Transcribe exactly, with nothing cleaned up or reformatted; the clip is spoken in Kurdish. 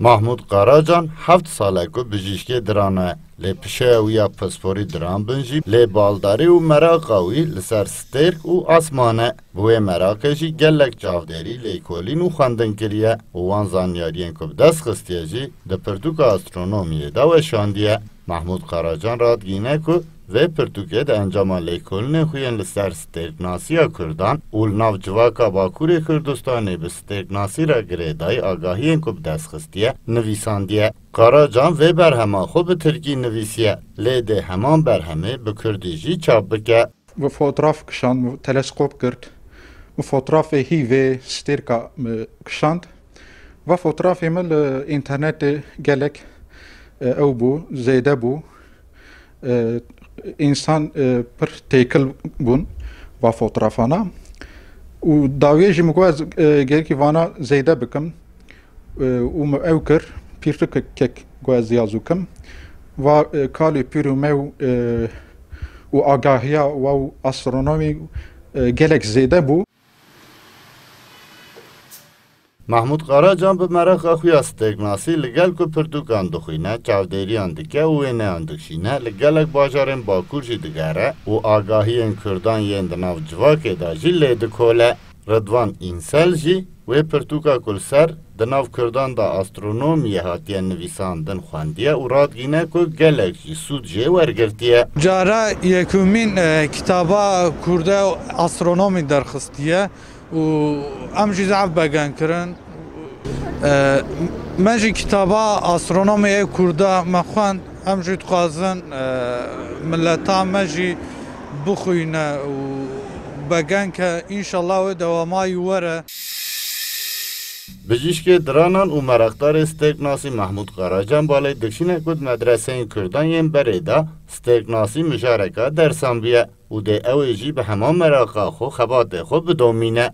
Mahmûd Qaracan heft sal e ku bijîşkê diran e, lê pişeya wî ya pisporî diran bin jî lê baldarî û meraqa wî li ser stêrk û asman e. Bi wê meraqê jî gelek çavdêrî, lêkolîn û xwendin kiriye û wan zanyariyên ku bi dest xistiye jî di pirtûka astronomiyê de weşandiye. Mahmûd Qaracan radigîne ku vê pirtûkê di encama lêkolînên xwe yên li ser stêrknasiya Kurdan û li nav civaka Bakurê Kurdistanê bi stêrknasî re girêdayî agahiyên ku bi dest xistiye, nivîsandiye. Qaracan vê berhema xwe bi tirkî nivîsiye, lê dê heman berhemê bi kurdî jî çap bike. Bi fotoğraf kişand, bi teleskop girt. Bi fotoğrafê hîvê stêrka, e, kişand. Va fotoğrafê min li internetê gelek, e, ew bû, zêde bû. E, însan, e, pir têkil bûn va fotoğrafana. Û dawiyê jî min got ez, e, gelkî vana zêde bikim. E, û min ew kir, pîrtikek got ez yazû kim. Va, e, kalê pîr û mew, e, û agahiya wa û astronomî, e, gelek zêde bû. Mahmûd Qaracan bi meraqa xwe ya stêrknasî li gel ku pirtûkan dixwîne, çavdêriyan dike û wêneyan dikişîne, li gelek bajarên Bakur jî digere û agahiyên Kurdan yên di nav civakê de jî lê dikole. Ridvan Însel jî wê pirtûka ku li ser di nav Kurdan de astronomiyê hatiye nivîsandin xwendiye û radigîne ku gelek jî sûd jê wergirtiye. Cara yekumîn, e, kitaba Kurde astronomî derxistiye û em jî zehf begen kirin. E, me jî kitaba astronomiyê Kurda me xwend, em jî dixwazin, e, mileta me jî bixwîne û begen ke înşallah wê dewama yî were. Bijîşkê diranan û meraqdarê stêrknasî Mahmûd Qaracan balê dikişîne ku di medreseyên Kurdan yên berê de stêrknasî mijareka dersan bûye û dê ew ê jî bi heman meraqa xwe xebatê xwe bidomîne.